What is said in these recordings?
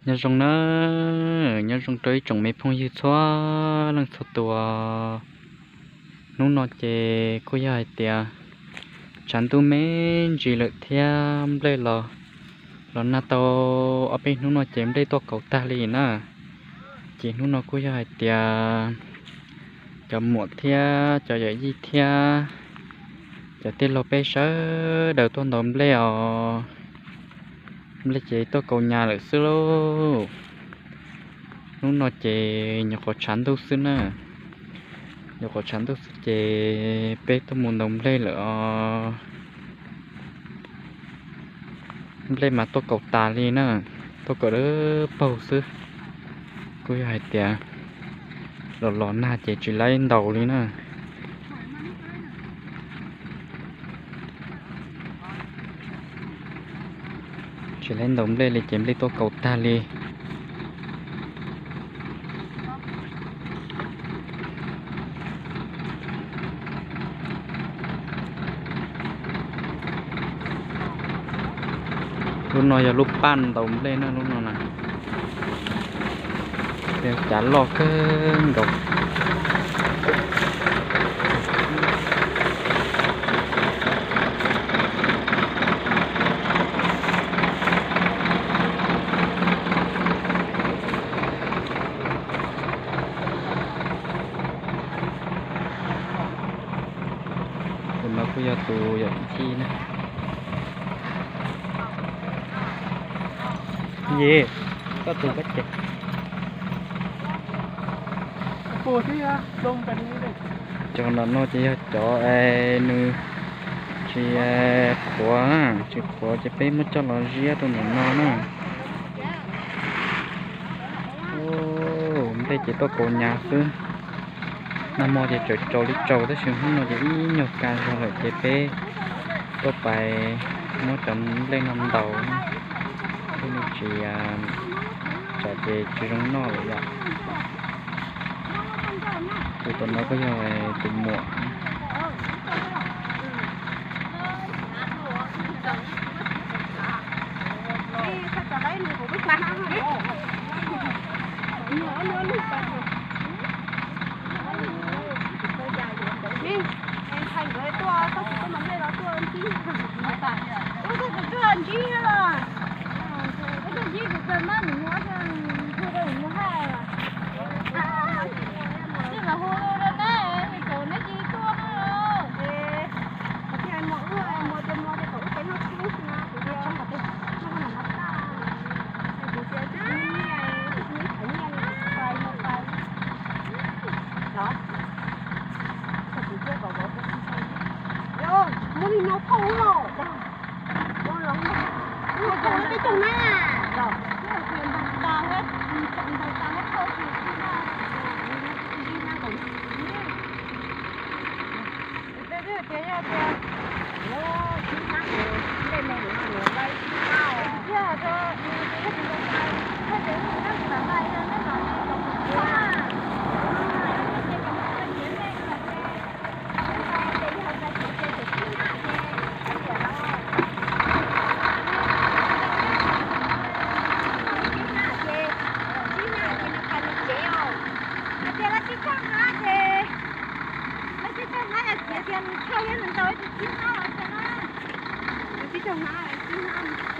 Nyob zoo na, nyob zoo rau ib tsoom me phooj ywg txhua leej txhua tus. Hnub no ces kuj yog hais tias tshav ntuj me ntsis lawm thiab nplej los, los nag tau ob peb hnub no ces nplej tuaj kaus tag li na. Ces hnub no kuj yog hais tias cov muam thiab cov yawm yij thiab cov tij laug peb sawv daws tuaj ntaus nplej os. Nplej ces tuaj kaus nyas lawm xwb lauj. Hnub no ces nyuam qhuav tshav ntuj xwb na. Nyuam qhuav tshav ntuj xwb ces peb tuaj mus ntaus nplej lawm os. Nplej mas tuaj kaus tas li na, tuaj kaus dawb paug xwb. Kuj yog hais tias los los nag ces tsis laib ntaus li na. Tsis laib ntaus nplej li ces nplej tuaj kaus tag li. Lub no yog lub paj ntaus nplej na, lub no na. Cav loj kawg nkaus. Tus no kuj yog tus yawm yij na. Yij, koj tus koj ces. Cov ntawm no ces yog cov es nws tsis qhuav, tsis qhuav ces peb muab coj los ziab rau ntawm no na. Nplej ces tuaj kaus nyas xwb. Nag hmo ces tseem tsaus li tsaus tab sis hnub no ces ib nyuag ka zog lawm ces peb tuaj pais muab cov nplej no ntaus, thiaj li tsis, tsam ces tsis zoo noj lawm yom. Tus tom no kuj yog tus muam. Muab li no thauj los. Tib co hnav, tib hnav, tib hnav, tib hnav, tib hnav, tib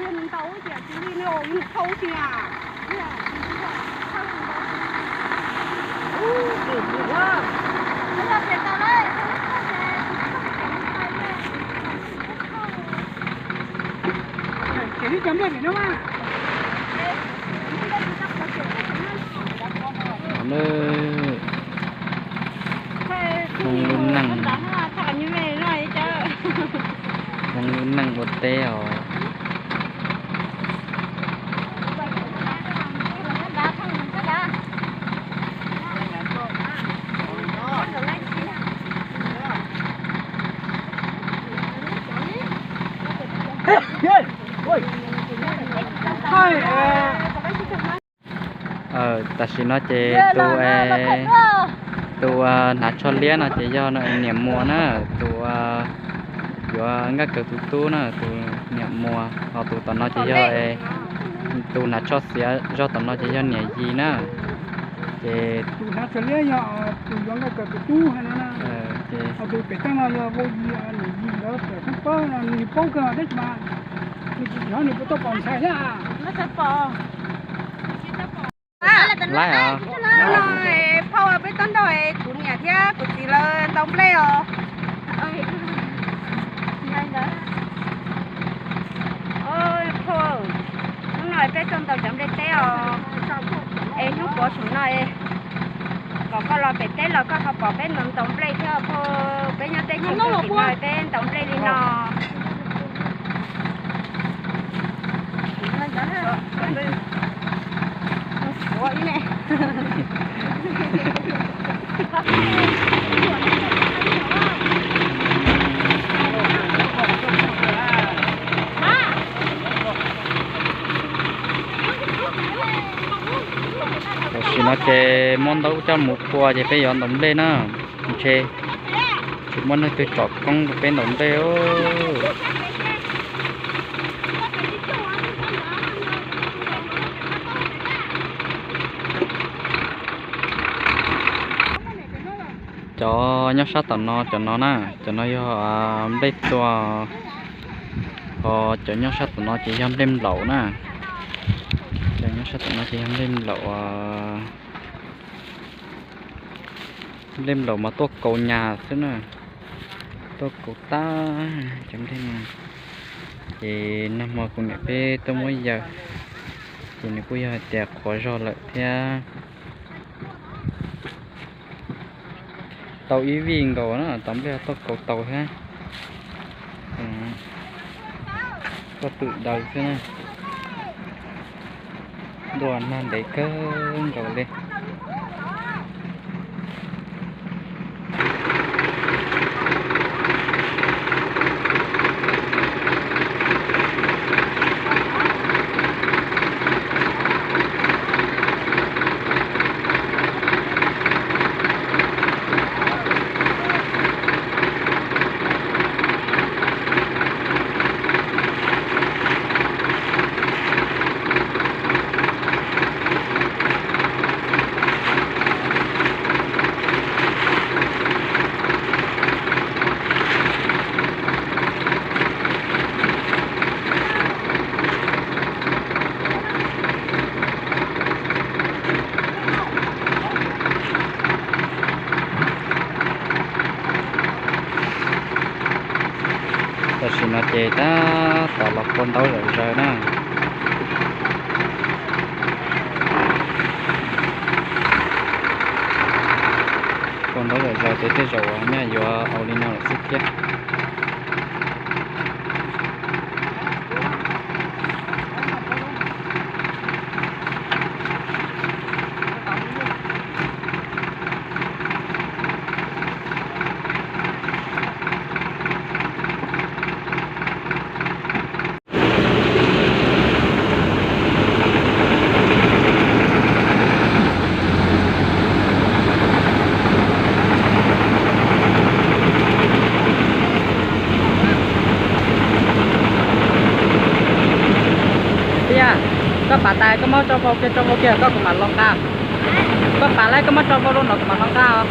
hnav ntau tias tsis li no, yus thau tias. Ces li cov nplej no mas. Hmoob lub neej, Hmoob lub neej ua teb os. Tam sim no ces tus, tus hnav tsho liab no ces yog niam Muas na, tus yuav nkaj kawg tus tub na, tus niam Muas, ho tus tom no ces yog Tus hnav tsho xiav zog tom no ces yog niam yig na. Ces tus hnav tsho liab yog tus yuav nkauj kawm tus tub hais no na. Ces tus pem toj no yog vauv yig, niam yig ntawd pem thoob plaws no nws paub kawg tab sis mas nws tsis tsim nyog nws puas tau pom ntshai thiab. Laib os. Phauj, peb tuaj nrog kuv niam thiab kuv txiv lawv ntaus nplej os. Phauj, hnub no peb tuaj ntaus cov nplej teb os. Es hnub puav saum no es kom koj los pem teb los koj ho pom peb ntaus ntaus nplej thiab phauj. Peb nyob teb chaws Nplog tim no peb ntaus nplej li no. Tam sim no ces muab ntaub coj mus pua ces peb yuav ntaus nplej na. Ntshe tsis muaj neeg twg tsom koob rau peb ntaus nplej. Cov nyob sab tom no, cov no na, cov no yog nplej tua. Ho cov nyob sab tom no ces yog nplej nplaum na. Cov nyob sab tom no ces yog nplej nplaum. Nplej nplaum mas tuaj kaus nyas xwb na. Tuaj kaus tag cov nplej no. Ces nag hmo kuv niam peb tuaj muab yaws, ces nws kuj yog hais tias qhuav zog lawm thiab. Tau ib vij nkaus na, tau nplej tuaj kaus tau thiab. Tuaj twm daws xwb na. Ntuj, nag ntev kawg nkaus li. Tam sim no ces tab tom los kua ntaub zom zaws na. Kua ntaub zom zaws ces tej zaum nyaj yuav ua li no lawm xwb thiab. Tiag, koj pav tas koj muab tso vau kiag, tso vau kiag koj kuv mam los nqa. Koj pav lawm koj muab tso vau rau no kuv mam los nqa os.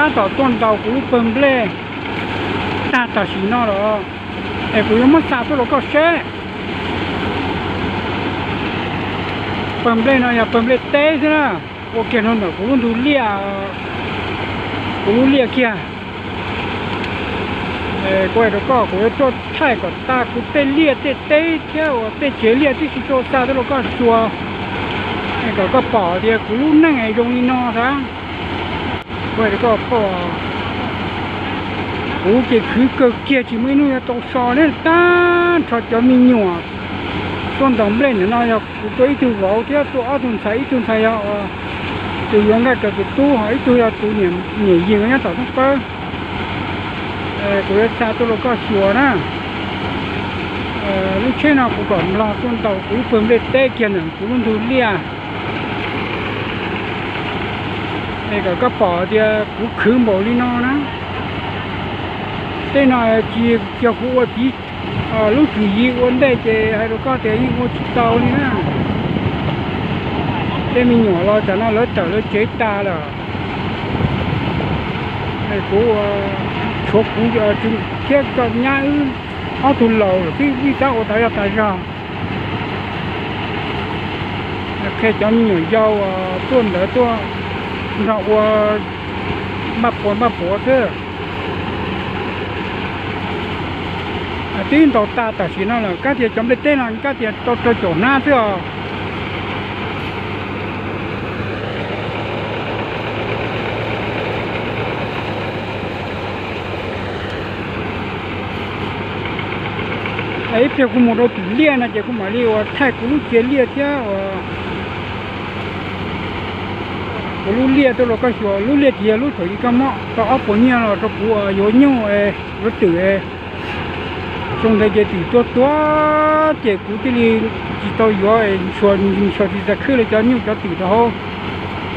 Tab tom tuaj ntaus kuv lub pawg nplej tag tam sim no los, es kuv yuav muab xa tuaj rau koj seb. Pawg nplej no yog pawg nplej teb xwb na, ua kiag rau ntawm kuv lub ntug liaj, kuv lub liaj kiag. Kuv hais rau koj, kuv yuav tuaj thaij kom tas kuv tej liaj tej teb thiab uas tej tsev liaj tib si tuaj xa tuaj rau koj xyuas, kom koj pom tias kuv lub neej es zoo li no xav. Kuv hais rau koj paub, kuv ces khwv kawg kiag tsis muaj ib hnub yuav tau so li. Tag nrho cov me nyuam tuaj ntaus nplej ntawm no yog kuv tuaj ib tug vauv thiab tuaj ob tug ntxhais, ib tug ntxhais yog tus yuav nkaj kawm tus tub, ho ib tug yog tus niam yig nyob tom thoob pawb. Kuv yuav xa tuaj rau koj xyuas na. Lub tsheb no kuv kom nplog tuaj ntaus kuv lub pawg nplej teb kiag ntawm kuv lub ntug liaj, es kom koj pom tias kuv khwv npaum li no na. Tej no tsis yog kuv ua txiv, lub tswv yim ua ntej ces hais rau koj tias yeej ua tsis tau li na. Tej me nyuam los tam no lawv tawm lawv tsev tas lawm. Kuv tshuav kuv thiab koj nyab wb ob tug laus lawm xwb, vij tab ua tas yog tas zog. Qhia cov me nyuam yau tuaj ntawd tuaj nrog ua npaj puas npaj puav xwb. Twb ntaus tas tam sim no lawm, kab tias cov nplej teb no kab tias tau rau caum hnab xwb os. Ib pliag kuv mus rau tim liaj no ces kuv mam li uas thaij kuv lub tsev liaj thiab uas kuv lub liaj tuaj rau koj xyuas. Lub liaj ces yog lub thaum ub koj muab tau ob puas nyiaj los rau kuv uas yuav nyuj yuav twm. Xyoo ntawd ces twm tuag tuag ces kuv thiaj li tsis tau yuav, xyuas tsis tau khwb li cov nyuj cov twm rau hauv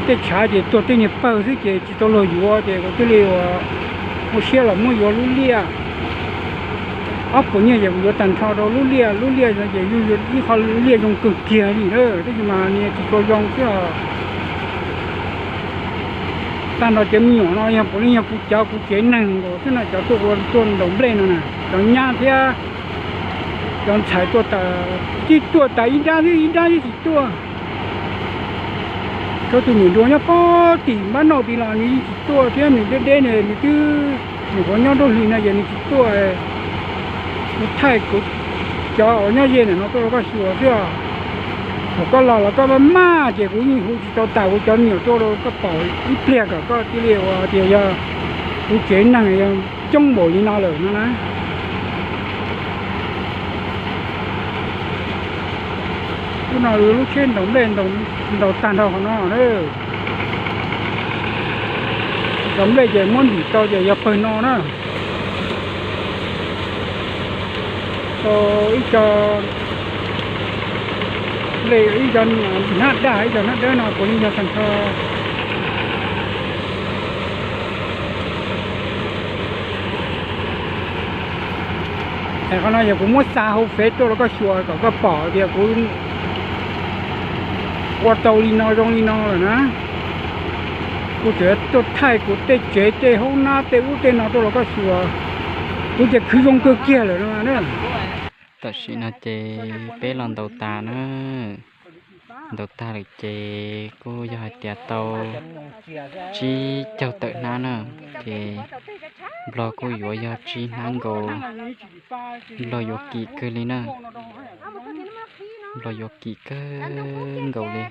tej tshav ces tuag tej niag pawg xwb ces tsis tau luag yuav ces kuv thiaj li ua siab los muab yuav lub liaj. Ob puas nyiaj ces kuv yuav tag nrho rau lub liaj. Lub liaj no ces yog ib qho liaj zoo kawg kiag li lawm, tab sis mas nws tsis tshua zoo xwb os. Tag nrho cov me nyuam no yog puav leej yog kuv cov kuv tsev neeg nkaus xwb no, cov tuaj ua tuaj ntaus nplej no na, cov nyab thiab cov ntxhais tuaj tas, tib tuaj tas ib nrab xwb, ib nrab xwb tsis tuaj. Tshuav tus niam nruas nyob pob tim npab nauj tid los nws yeej tsis tuaj thiab, nws deb deb ne, nws twb nyuam qhuav nyob nruab hlis no ces nws tsis tuaj. Kuv thaij kuv cov uas nyob ze ntawm no tuaj rau koj xyuas xwb os. Thaum koj los los koj maj maj ces kuv yeej hu tsis tau tas kuv cov me nyuam tuaj rau koj pom ib pliag kom koj thiaj li ua tias yog kuv tsev neeg coob npaum li no lawm no na. Lub no lub tsheb ntaus nplej ntaus tag nrho qhov no na. Cov nplej ces muab ntim tau ces yog pawg no na. Tau ib co nplej, ib co hnab daj, ib co hnab dawb no puav leej yog tag nrho. Es qhov no yog kuv muab xa hauv fev tuaj rau koj xyuas kom koj pom tias kuv ua tau li no zoo li no lawm na. Kuv tseem tuaj thaij kuv tej tsev tej hoob nab tej ub tej no tuaj rau koj xyuas. Kuv ces khwv zoo kawg kiag lawm no na. Tam sim no ces peb los ntaus tas na. Ntaus tag lawm ces kuj yog hais tias tau tsib caug tawm hnab na, ces nplog kuj yuav yog tsib hnab nkaus. Nplog yuav kim kawg li na. Nplog yuav kim kawg nkaus li.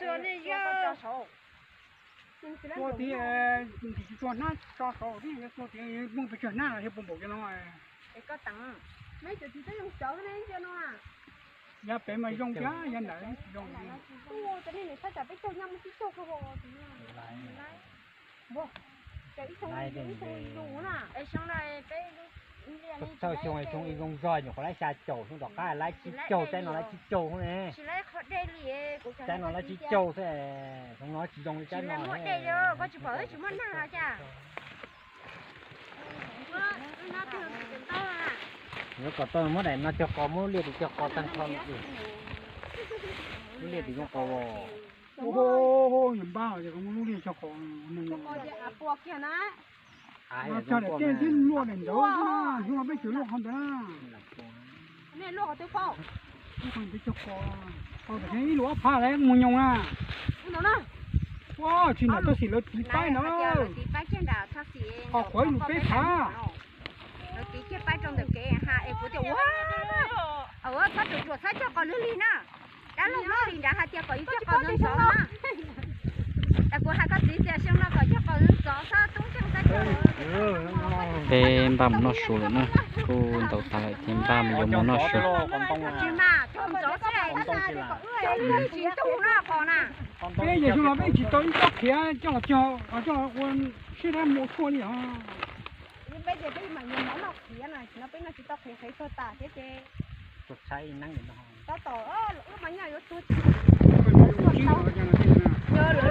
Tua tid, tsis tau hnab tso saud, tib yuav tua tid muaj pes tsawg hnab los yog puas npaum cov no. Yav pem mas zoo thiab yav ntawd tsis zoo. Thawj xyoo xyoo ib zoo zog nyuam qhuav laib xya caum, xyoo tom qab laib tsib caug, tsaib no laib tsib caug ne. Tsaib no laib tsib caug xwb, xyoo no tsis zoo li tsaib no. Yuav kom tau muab daim no cog qos, muab lub liaj tim cog qos tag nrho. Lub liaj tim cog qos. Npab, muab lub liaj cog qos. Cog daim teb thiab luaj daim ntawd, xyoo no peb tseem luaj qhov ntawd na. Cog qos, ib lub ob phav lawv mus nyoos na. Ua tsis ntawm txoj xim lawv tiv paib na. Qhov qhuav ib lub peb phav. Lawv tiv kiag paib rau ntawm kev ha es kuv tias ua, txhob ruam ruam txhob cog qos lwj lig na. Dab laug Hmoob li nrad hais tias kom yus cog qos ntxov ntxov na. Es kuv hais koj txiv tias xyoo no kom cog qos ntxov ntxov xwb, tub ntseeg xwb. Peb npaj mus noj su lawm na, kuj ntaus tas lawm ces npaj mus yuav mus noj su. Tsis mas cog ntxov xwb, tsis ntug no qos na. Peb yog xyoo no peb tsis tau ib tsob qhiav coj los cog, coj los ua siab dab mus tshuaj li os. Peb tias peb mam yuav mov noj qhiav na, no peb noj tsis tau qhiav, qhiav tuag tas thiab ces. Tab tom wb mas nyob yuav tuag tsis, lawv los txog lawm ces txawj qhiav tuag,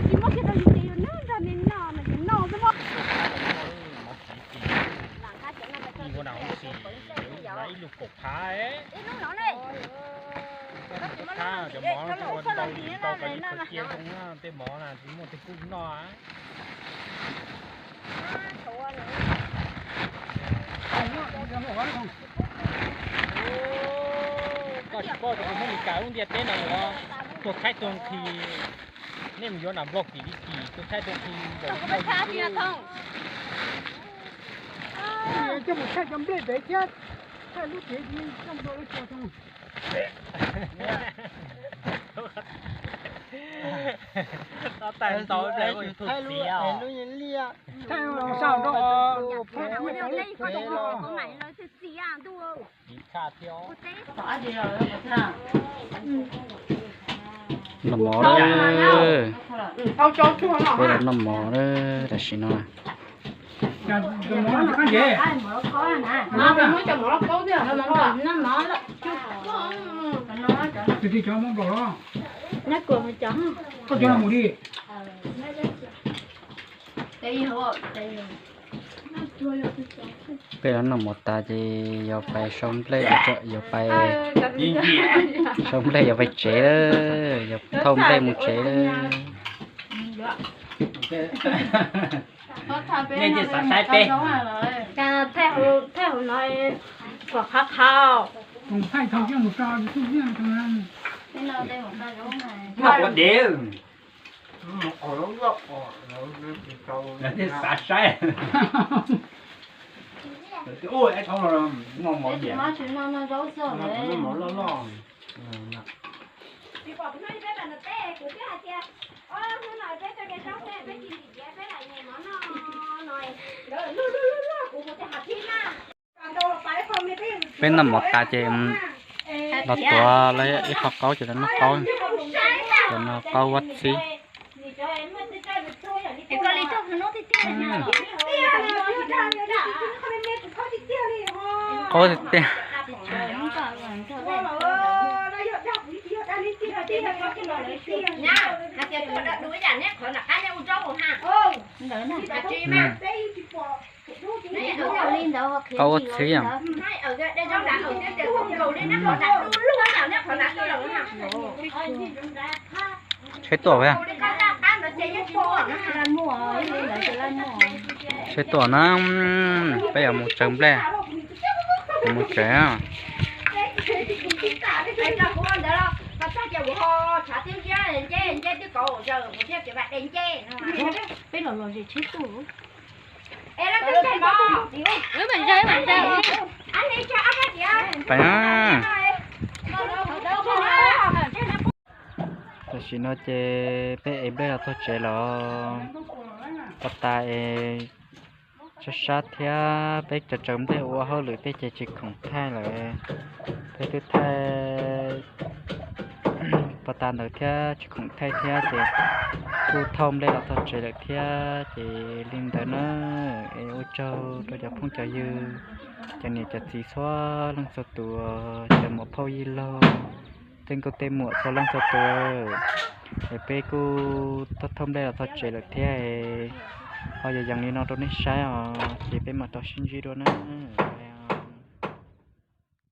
tsis muaj kiag rau yus ces yus noj nrog me noj mas yus noj xwb mas. Ib lub kaum phav, cov mov ua ntau ntau kom ib qho cia zoo na, tej mov na tsis muaj tej kub noj. Koj tsis paub tias Hmoob Meskas lub ntiaj teb no yuav tuag tshaib tuag nqhis, nej mus yuav nram Nplog kim li kim tuag tshaib tuag nqhis npaum li. Coj mus thaij cov nplej pem thiab, thaij lub tsev coj mus rau lawv tso. Thaij ntau ib pliag kuj yuav tuag txiv os. Thaij lub sau rau. Noj mov lawm, peb los noj mov lawm tam sim no. Peb los noj mov tas ces yog pais sau nplej, yog pais sau nplej yog pais tsev lawm, yog thauj nplej mus tsev lawm. Nej tsis xav saib peb. Thaij hauv no kom qhav qhav. Noj ua dev. Lawv thiaj xav saib. Ua ib thoob no noj mov diam, noj mov loj loj. Peb noj mov tas ces los tuav lawv ib qho qaub ces lawv noj qaub. Cov no qaub ua txhib. Qaub tiag tiag. Qaub ua txhib yom. Tshaib tuaj. Tshaib tuaj na, peb yuav mus tsaws nplej, mus tsaws. Peb los los zem tshaib tuaj. Tam sim no ces peb ev nplej los txog tsev lawm. Pov tas es sab sab thiab, peb tsaws tsaws nplej ua hauj lwm tej ces tsis khoom thaij lawm. Peb twb thaij pov tas ntawd thiab tsis khoom thaij thiab ces kuj thauj nplej los txog tsev lawm thiab ces li ntawd na. Es ua tsaug rau cov phooj cov ywg, cov niam cov txiv txhua leej txhua tus, cov muam phauj yij laug, tej nkauj tej muam txhua leej txhua tus. Es peb kuj thauj nplej los txog tsev lawm thiab, ho yog yees li no rau nej saib os, ces peb mam rov sib ntsib dua na.